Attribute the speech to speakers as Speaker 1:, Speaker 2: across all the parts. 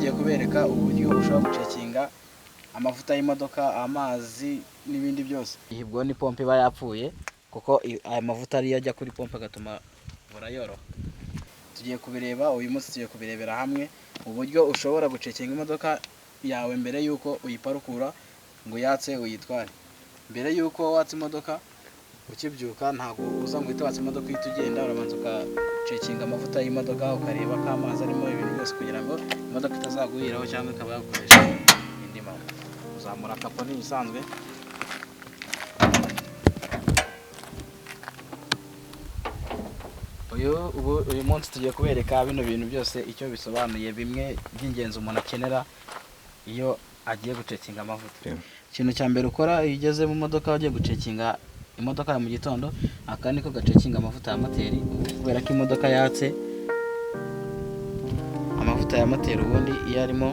Speaker 1: Tugiye kubereka uburyo ushobora gucekinga amavuta y'imodoka, amazi n'ibindi byose. Ihibwo ni pompe iba yapfuye kuko aya mavuta ariyo ajya kuri pompe agatuma burayoroha. Tugiye kubireba uyu munsi, tugiye kubirebera hamwe uburyo ushobora gucekinga imodoka yawe mbere y'uko uyiparukura ngo uyatse uyitware. Mbere y'uko watsa imodoka ukibyuka, ntabwo uza ngo uhite watsa imodoka uhita ugenda, urabanza ugacekinga amavuta y'imodoka, ukareba ko amazi arimo, ibintu byose, kugira ngo imodoka itazaguhiraho cyangwa ikaba yagukoresha indi mpanuka. Uzamura kapo n'ibisanzwe. Uyu munsi tugiye kubereka bino bintu byose icyo bisobanuye, bimwe by'ingenzi umuntu akenera iyo agiye gucekinga amavuta. Ikintu cya mbere ukora iyo ugeze mu modoka ugiye gucekinga imodoka ya mu gitondo, aka niko gacekinga amavuta ya moteri. Kubera ko imodoka yatse amavuta ya moteri, ubundi iyo arimo,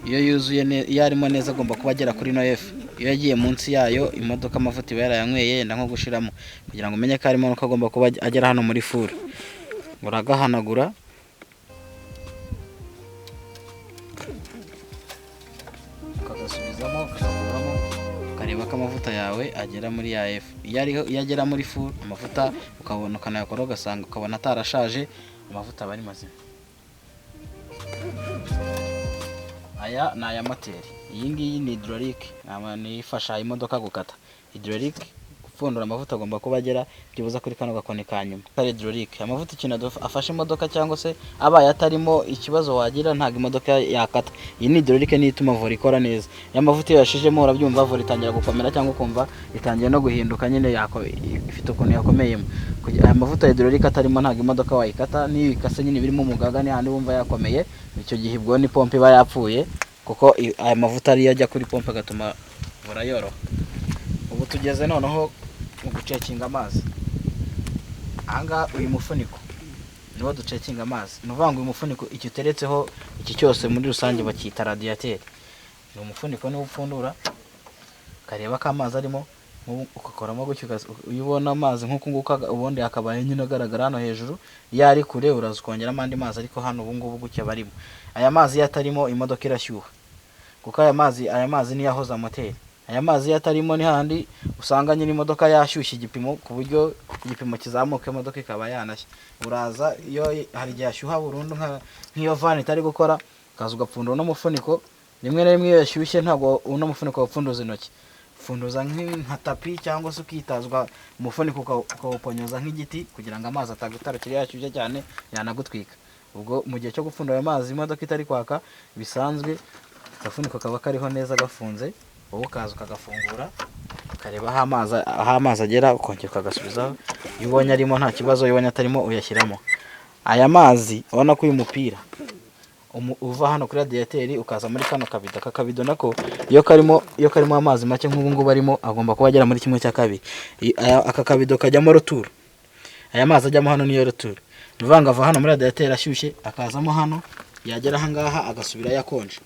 Speaker 1: iyo yuzuye, iyo arimo neza, agomba kuba agera kuri no F. Iyo yagiye munsi yayo, imodoka amavuta iba yarayanyweye, yenda nko gushiramo. Kugira ngo umenye ko arimo, nuko agomba kuba agera hano muri full. Uragahanagura ukagasubizamo, ukagakuramo, ukareba ko amavuta yawe agera muri ya F. Iyo ariho, iyo agera muri full amavuta, ukabona ukanayakora, ugasanga ukabona atarashaje, amavuta aba ari mazima. Aya ni aya moteri. Iyi ngiyi ni hydraulic, niyo ifasha imodoka gukata. Hydraulic gupfundura amavuta agomba kuba agera byibuze kuri kano gakoni ka nyuma. Ari hydraulic amavuta, ikintu afasha imodoka cyangwa se abaye atarimo ikibazo wagira, ntabwo imodoka yakata. Iyi ni hydraulic, niyo ituma volant ikora neza. Iyo amavuta iyo yashijemo, urabyumva, volant itangira gukomera cyangwa ukumva itangiye no guhinduka nyine, ifite ukuntu yakomeyemo. Aya mavuta ya hydraulic atarimo, ntabwo imodoka wayikata. Niyo ikase nyine birimo umugaga, ni handi wumva yakomeye. Icyo gihe ubwo ni pompe iba yapfuye, kuko aya mavuta ariyo ajya kuri pompe agatuma burayoroha. Ubu tugeze noneho mu gucekinga amazi. Ahangaha uyu mufuniko niwo ducekinga amazi. Ni ukuvuga ngo uyu mufuniko, iki uteretseho iki cyose muri rusange bacyita radiateur. Ni umufuniko, niwo upfundura ukareba ko amazi arimo, ugakoramo gutyo, iyo ubona amazi nk'uku nguku, ubundi akabaye nyine agaragara hano hejuru. Iyo ari kure uraza ukongeramo andi mazi, ariko hano ubu ngubu gutya barimo. Aya mazi iyo atarimo, imodoka irashyuha, kuko aya mazi niyo ahoza moteri. Aya mazi iyo atarimo, ni handi usanga nyine imodoka yashyushye igipimo, ku buryo igipimo kizamuka, imodoka ikaba yanashya. Uraza, iyo hari igihe yashyuha burundu, nk'iyo vanne itari gukora, ukaza ugapfundura uno mufuniko. Rimwe na rimwe iyo yashyushye, ntabwo uno mufuniko wapfunduza intoki, upfunduza nka tapi, cyangwa se ukitazwa umufuniko ukawuponyoza nk'igiti, kugira ngo amazi atagutarukira. Yashyushye cyane yanagutwika. Ubwo mu gihe cyo gupfundura ayo mazi, imodoka itari kwaka bisanzwe, agafuniko kaba kariho neza gafunze, wowe ukaza ukagafungura, ukareba aho amazi agera, ukongera ukagasubizaho. Iyo ubonye arimo nta kibazo, iyo ubonye atarimo uyashyiramo aya mazi. Ubona ko uyu mupira uva hano kuri radiateur ukaza muri kano kabido. Aka kabido nako iyo karimo amazi make, nk'ubu ngubu arimo, agomba kuba agera muri 1/2. Aka kabido kajyamo retour. Aya mazi ajyamo hano niyo retour. Ni ukuvuga ngo ava hano muri radiateur ashyushye, akazamo hano, yagera aha ngaha agasubira yakonje.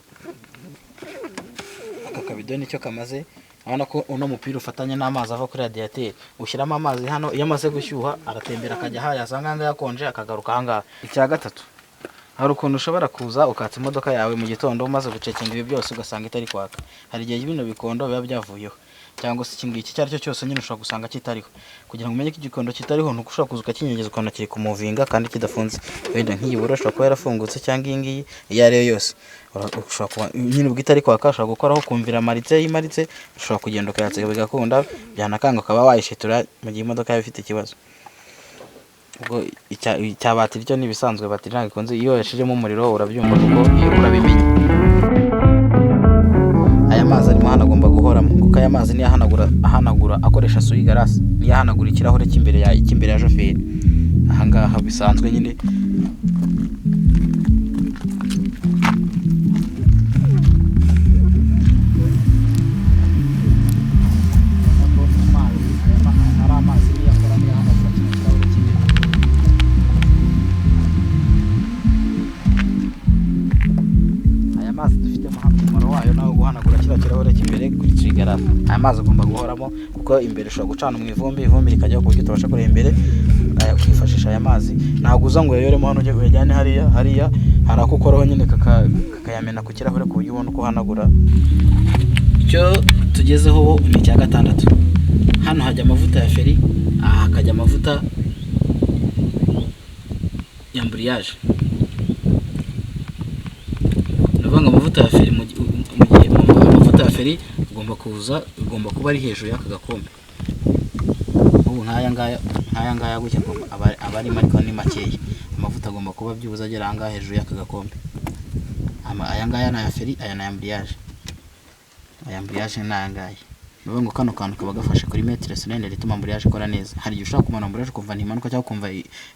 Speaker 1: Aka kabido nicyo kamaze. Urabona ko uno mupira ufatanye n'amazi ava kuri radiateur, ushyiramo amazi hano, iyo amaze gushyuha aratembera akajya aha, yasanga aha ngaha yakonje akagaruka aha ngaha. Icya gatatu, hari ukuntu ushobora kuza ukatsa imodoka yawe mu gitondo, umaze gucekinga ibi byose, ugasanga itari kwaka. Hari igihe bino bikondo biba byavuyeho, cyangwa se iki ngiki, icyo ari cyo cyose nyine ushobora gusanga kitariho. Kugira ngo umenye ko igikondo kitariho, ni uko ushobora kuza ukakinyegeza, ukabona kiri kumuvinga kandi kidafunze. Wenda nk'iyi buro ishobora kuba yarafungutse, cyangwa iyi ngiyi, iyo ari yo yose. Ushobora kuba nyine ubwo itari kwaka, ushobora gukoraho ukumvira amaritse. Iyo imaritse, ushobora kugenda ukayatsa bigakunda, byanakanga ukaba wayishitura mu gihe imodoka yawe ifite ikibazo. Ubwo icya batiri cyo ni ibisanzwe, batiri ntabwo ikunze, iyo yashizemo umuriro urabyumva kuko iyo urabimenya. Aya mazi arimo hano agomba guhoramo, kuko aya mazi niyo ahanagura akoresha essuie-glace, niyo ahanagura ikirahure cy'imbere ya shoferi ahangaha bisanzwe nyine. Ari amazi niyo akora, niyo ahanagura kino kirahure cy'imbere. Aya mazi dufitemo hano, umumaro wayo nawo guhanagura kiriya kirahure cy'imbere kuri essuie-glace. Aya mazi agomba guhoramo, kuko imbere ushobora gucana mu ivumbi, ivumbi rikajyaho ku buryo utabasha kureba imbere. Ukifashisha aya mazi. Ntabwo uza ngo uyayoremo hano ujye uyajyane hariya. Hariya hari ako ukoraho nyine kakayamena ku kirahure, ku buryo ubona uko uhanagura. Icyo tugezeho ni icya gatandatu. Hano hajya amavuta ya feri, aha hakajya amavuta ya embrayage. Ni ukuvuga ngo amavuta ya feri, mu gihe amavuta ya feri ugomba kuza, ugomba kuba ari hejuru y'aka gakombe. Ubu nk'aya ngaya gutya aba arimo, ariko ni makeya. Amavuta agomba kuba byibuze agera aha ngaha hejuru y'aka gakombe. Aya ngaya ni aya feri, aya ni aya embrayage. Aya embrayage ni aya ngaya. Ni ukuvuga ngo kano kantu kaba gafashe kuri maître cylindre, ituma embrayage ikora neza. Hari igihe ushobora kumanura embrayage ukumva ntimanuka, cyangwa ukumva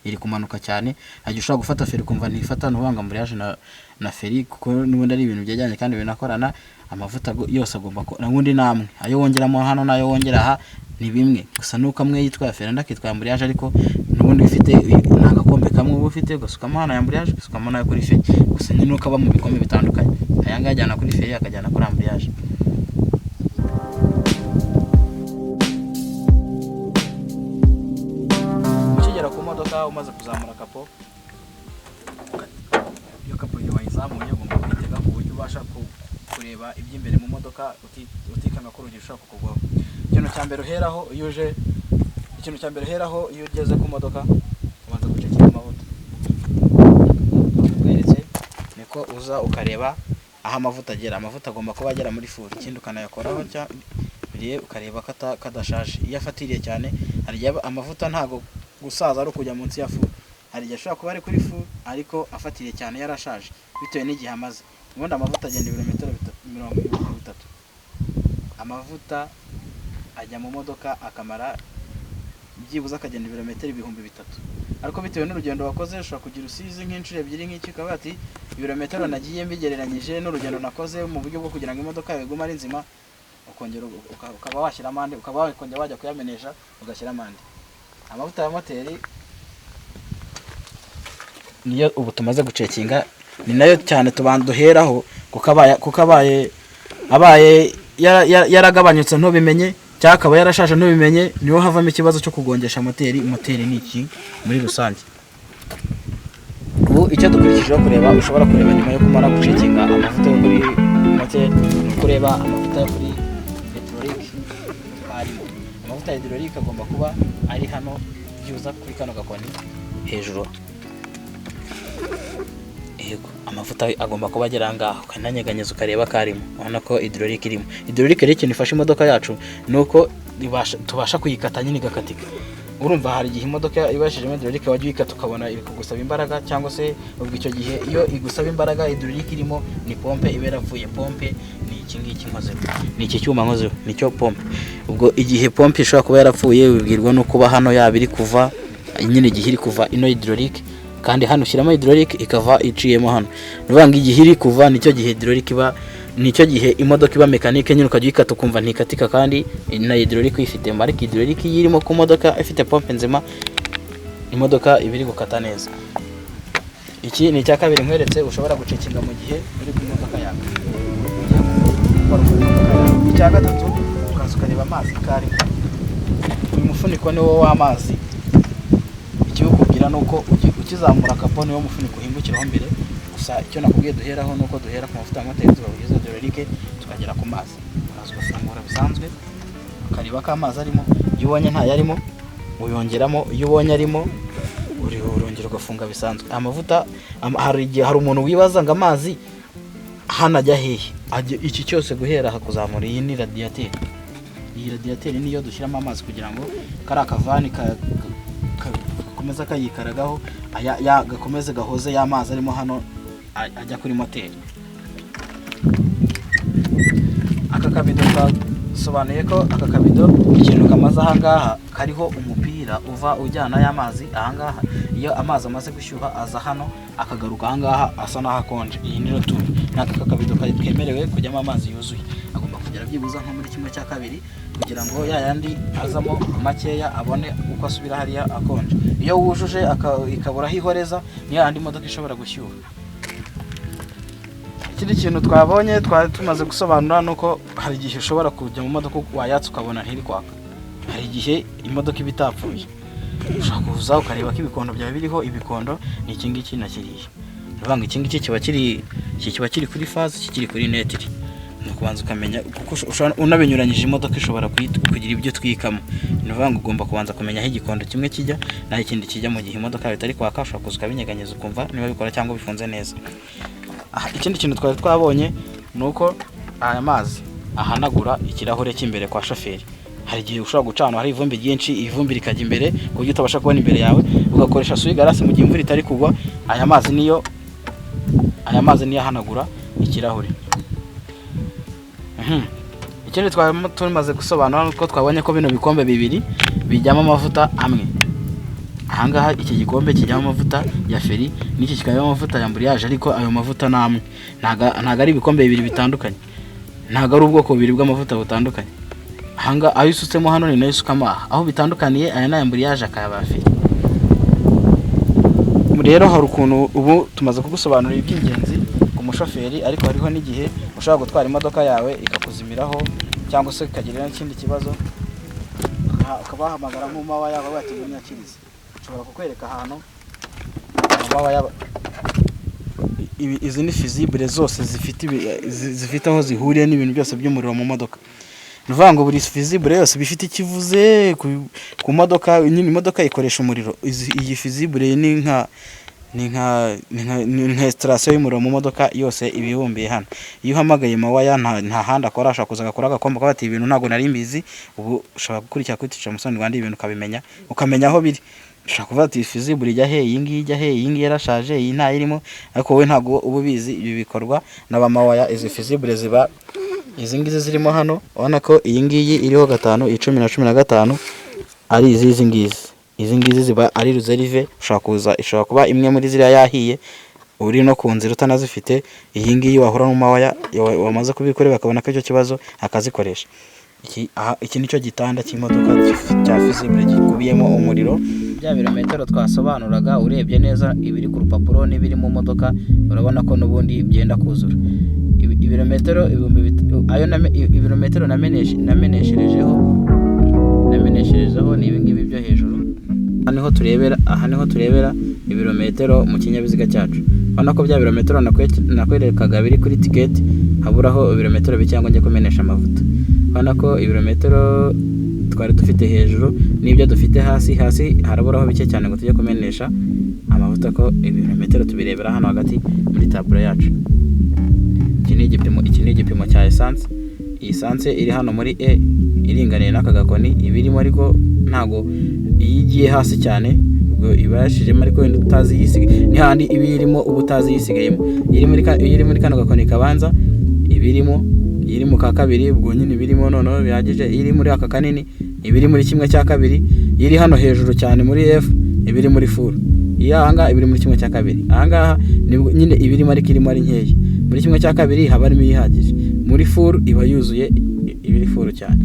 Speaker 1: iri kumanuka cyane. Hari igihe ushobora gufata feri ukumva ntifata. Ni ukuvuga ngo embrayage na feri, kuko n'ubundi ari ibintu byegeranye kandi binakorana, amavuta yose agomba n'ubundi ni amwe. Ayo wongeramo hano n'ayo wongera aha ni bimwe, gusa nuko amwe yitwa ya feri, andi akitwa embrayage, ariko n'ubundi ufite ni agakombe kamwe uba ufite, ugasukamo hano ya embrayage, ugasukamo n'ayo kuri feri. Gusa ni nuko aba mu bikombe bitandukanye. Aya ngaya ajyana kuri feri, akajyana kuri embrayage. Ukigera ku modoka, umaze kuzamura capot, iyo capot igihe wayizamuye ugomba kuyitega ku buryo ubasha kureba iby'imbere mu modoka, utikanga ko urugi rushobora kukugwaho. Ikintu cya mbere uheraho iyo uje, ikintu cya mbere uheraho iyo ugeze ku modoka, ubanza gucekera amavuta. Nkweretse niko uza ukareba aho amavuta agera. Amavuta agomba kuba agera muri furu. Ikindi ukanayakoraho ukareba ko kadashaje. Iyo afatiriye cyane, hari igihe amavuta, ntago gusaza ari ukujya munsi ya furu, hari igihe ashobora kuba ari kuri furu ariko afatiriye cyane, yarashaje bitewe n'igihe amaze. Ubundi amavuta agenda ibirometero 30. Amavuta ajya mu modoka akamara byibuze akagenda ibirometero 3000, ariko bitewe n'urugendo wakoze ushobora kugira usize nk'inshuro ebyiri nk'iki, ukavuga ati ibirometero nagiye mbigereranyije n'urugendo nakoze, mu buryo bwo kugira ngo imodoka yawe igume ari nzima, ukongera ukaba washyiramo andi, ukaba wakongera wajya kuyamenesha ugashyiramo andi. Amavuta ya moteri niyo ubu tumaze gucekinga, ni nayo cyane tubanza duheraho, kuko abaye yaragabanyutse ntubimenye, cyangwa akaba yarashaje ntubimenye, niho havamo ikibazo cyo kugongesha moteri. Moteri ni iki muri rusange? Ubu icyo dukurikijeho kureba, ushobora kureba nyuma yo kumara gucekinga amavuta yo kuri moteri, ni ukureba amavuta yo kuri hydraulique arimo. Amavuta ya hydraulique agomba kuba ari hano byibuze kuri kano gakoni hejuru. Yego, amavuta agomba kuba agera aha ngaha, ukananyeganyeza ukareba ko arimo. Ubona ko hydraulique irimo. Hydraulique rero, ikintu ifasha imodoka yacu ni uko tubasha kuyikata nyine igakatika. Urumva hari igihe imodoka ibashijemo hydraulique wajya uyikata ukabona iri kugusaba imbaraga, cyangwa se ubwo icyo gihe iyo igusaba imbaraga hydraulique irimo, ni pompe iba yarapfuye. Pompe ni iki ngiki nkozeho, ni iki cyuma nkozeho, nicyo pompe. Ubwo igihe pompe ishobora kuba yarapfuye ubibwirwa no kuba hano yaba iri kuva nyine, igihe iri kuva ino hydraulique, kandi hano ushyiramo hydraulique ikava iciyemo hano. Ni ukuvuga ngo igihe iri kuva nicyo gihe hydraulique iba, nicyo gihe imodoka iba mécanique nyine, ukajya uyikata ukumva ntikatika kandi na hydraulique uyifitemo. Ariko hydraulique iyo irimo ku modoka ifite pompe nzima, imodoka iba iri gukata neza. Iki ni icya kabiri nkweretse ushobora gucekinga mu gihe uri ku modoka yawe, ugiye gukora ku modoka yawe. Icya gatatu, ukaza ukareba amazi ko arimo. Uyu mufuniko ni wo w'amazi. Ikiwukubwira ni uko ukizamura capot niwo mufuniko uhingukiraho mbere. Gusa icyo nakubwiye duheraho ni uko duhera ku mavuta ya moteri, tukageza hydraulique, tukagera ku mazi. Uraza ugafungura bisanzwe, ukareba ko amazi arimo. Iyo ubonye ntayarimo uyongeramo, iyo ubonye arimo urongera ugafunga bisanzwe. Amavuta hari igihe hari umuntu wibaza ngo amazi hano ajya hehe? Ajya iki cyose guhera aha kuzamura. Iyi ni radiateur. Iyi radiateur niyo dushyiramo amazi kugira ngo kariya kavani gakomeza kayikaragaho, gakomeze gahoze ya mazi arimo hano ajya kuri moteri. Aka kabido kasobanuye ko aka kabido ikintu kamaze aha ngaha, kariho umupira uva ujyana y'amazi aha ngaha. Iyo amazi amaze gushyuha aza hano, akagaruka aha ngaha asa n'aho akonje. Iyi ni retour. Ntabwo aka kabido kemerewe kujyamo amazi yuzuye, agomba kugera byibuze nko muri 1/2, kugira ngo ya yandi azamo makeya abone uko asubira hariya akonje. Iyo wujuje ikabura aho ihoreza, niyo yandi modoka ishobora gushyuha. Ikindi kintu twabonye, twari tumaze gusobanura, ni uko hari igihe ushobora kujya mu modoka wayatsa ukabona ntiri kwaka. Hari igihe imodoka iba itapfuye. Ushobora kuza ukareba ko ibikondo byawe biriho. Ibikondo ni iki ngiki na kiriya. Ni ukuvuga ngo iki ngiki kiba kiri, iki kiba kiri kuri phase, iki kiri kuri neutre. Ni ukubanza ukamenya, kuko unabinyuranyije imodoka ishobora kugira ibyo twikamo. Ni ukuvuga ngo ugomba kubanza kumenya aho igikondo kimwe kijya n'aho ikindi kijya. Mu gihe imodoka yawe itari kwaka, ushobora kuza ukabinyeganyeza, ukumva niba bikora cyangwa bifunze neza. Aha, ikindi kintu twari twabonye ni uko aya mazi ahanagura ikirahure cy'imbere kwa shoferi. Hari igihe ushobora guca ahantu hari ivumbi ryinshi, ivumbi rikajya imbere ku buryo utabasha kubona imbere yawe, ugakoresha essuie-glace mu gihe imvura itari kugwa. Aya mazi niyo ahanagura ikirahure. Ikindi twari tumaze gusobanura nuko twabonye ko bino bikombe bibiri bijyamo amavuta amwe. Ahangaha iki gikombe kijyamo amavuta ya feri, n'iki kikajyamo amavuta ya embrayage, ariko ayo mavuta ni amwe. Ntago ari ibikombe bibiri bitandukanye, ntago ari ubwoko bubiri bw'amavuta butandukanye. Ahangaha ayo usutsemo hano ni nayo usukamo aha. Aho bitandukaniye, aya ni aya embrayage, akaba feri. Rero hari ukuntu ubu tumaze kugusobanurira iby'ingenzi ku mushoferi, ariko hariho n'igihe ushobora gutwara imodoka yawe ikakuzimiraho cyangwa se ikagira n'ikindi kibazo, ukabahamagara nk'umawaya bati munyakirize. Ushobora kukwereka ahantu amawaya. Izi ni fusible zose zifite aho zihuriye n'ibintu byose by'umuriro mu modoka. Ni ukuvuga ngo buri fusible yose iba ifite icyo ivuze ku modoka. Nyine imodoka ikoresha umuriro. Iyi fusible ni nka installation y'umuriro mu modoka yose iba ibumbiye hano. Iyo uhamagaye mawaya, nta handi akora, ashobora kuza agakora agakombe akavuga ati ibintu ntabwo nari mbizi. Ubu ushobora gukurikira kuri Teacher Musoni Rwanda, ibintu ukabimenya, ukamenya aho biri. Ushobora kuvuga ati fusible ijya he, iyi ngiyi ijya he, iyi ngiyi yarashaje, iyi ntayirimo, ariko wowe ntabwo uba ubizi. Ibi bikorwa n'abamawaya. Izi fusible ziba izi ngizi zirimo hano. Ubona ko iyi ngiyi iriho 5, 10 na 15, ari izizi ngizi. Izi ngizi ziba ari reserve. Ushobora kuza, ishobora kuba imwe muri ziriya yahiye, uri no ku nzira utanazifite. Iyi ngiyi wahura n'umawaya wamaze kubikorera, bakabona ko icyo kibazo, akazikoresha. Iki nicyo gitanda cy'imodoka cya fusible gikubiyemo umuriro. Bya birometero twasobanuraga, urebye neza ibiri ku rupapuro n'ibiri mu modoka, urabona ko n'ubundi byenda kuzura. Ibirometero ibihumbi ayo ibirometero namenesherejeho ni ibi ngibi byo hejuru. Aha niho turebera ibirometero mu kinyabiziga cyacu. Urabona ko bya birometero nakwerekaga biri kuri tiketi, haburaho ibirometero bike cyangwa njye kumenesha amavuta. Urabona ko ibirometero twari dufite hejuru n'ibyo dufite hasi, hasi haraburaho bike cyane ngo tujye kumenesha amavuta, ko ibirometero tubirebera hano hagati muri taburo yacu. Iki ni igipimo cya essence. Iyi essence iri hano muri E iringaniye n'aka gakoni iba irimo, ariko ntago iyo igiye hasi cyane ubwo iba yashijemo, ariko wenda utazi iyisigaye ni handi iba irimo, uba utazi iyisigayemo. Iyo iri muri kano gakoni kabanza iba irimo, iyo iri mu ka kabiri ubwo nyine iba irimo noneho bihagije, iyo iri muri aka kanini iba iri muri 1/2, iyo iri hano hejuru cyane muri F iba iri muri full, iyo ahangaha iba iri muri 1/2. Ahangaha nibwo nyine iba irimo, ariko irimo ari nkeya. Muri 1/2 haba harimo iyihagije, muri full iba yuzuye, iba iri full cyane.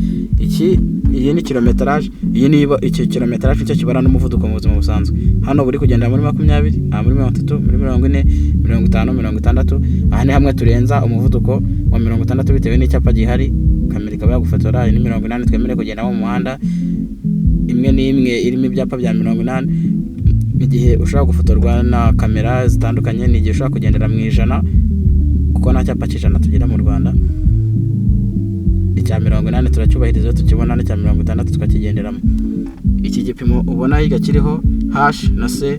Speaker 1: Iyi ni kilometrage. Iyi ni iki kilometrage nicyo kibara n'umuvuduko mu buzima busanzwe. Hano buri kugenda muri 20, aha muri 30, muri 40, 50, 60. Aha ni hamwe turenza umuvuduko wa 60 bitewe n'icyapa gihari, kamera ikaba yagufotora. Iyi ni 80 twemerewe kugendamo mu muhanda, imwe n'imwe irimo ibyapa bya 80. Igihe ushobora gufotorwa na kamera zitandukanye ni igihe ushobora kugendera mu 100, kuko nta cyapa cy'100 tugira mu Rwanda. Icya 80 turacyubahiriza iyo tukibona, n'icya 60 tukakigenderamo. Iki gipimo ubona hirya kiriho H na C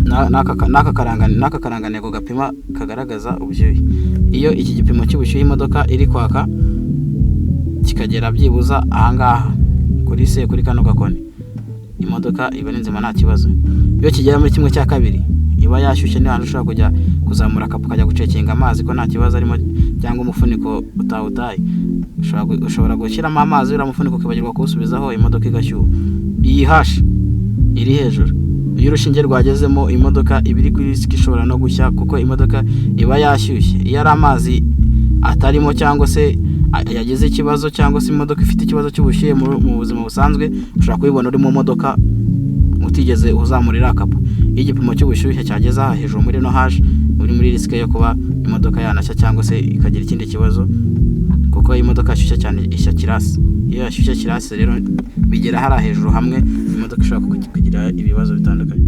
Speaker 1: n'aka karangantego gapima kagaragaza ubushyuhe. Iyo iki gipimo cy'ubushyuhe imodoka iri kwaka kikagera byibuza ahangaha kuri C, kuri kano gakoni, imodoka iba ari nzima, nta kibazo. Iyo kigera muri 1/2 iba yashyushye. Ni ahantu ushobora kujya kuzamura kapo, ukajya gucekinga amazi ko nta kibazo arimo cyangwa umufuniko utawutaye. Ushobora gushyiramo amazi, uriya mufuniko ukibagirwa kuwusubizaho, imodoka igashyuha. Iyi H iri hejuru, iyo urushinge rwagezemo, imodoka iba iri kuri risk, ishobora no gushya kuko imodoka iba yashyushye. Iyo ari amazi atarimo cyangwa se yagize ikibazo, cyangwa se imodoka ifite ikibazo cy'ubushyuhe, mu buzima busanzwe ushobora kubibona uri mu modoka utigeze uzamura iriya kapo. Iyo igipimo cy'ubushyuhe cyageze aha hejuru muri ino H, uri muri risk yo kuba imodoka yanashya cyangwa se ikagira ikindi kibazo, kuko imodoka Imodoka yashyushye cyane ishya culasse. Iyo yashyushye culasse rero, bigera hariya hejuru hamwe, imodoka ishobora kugira ibibazo bitandukanye.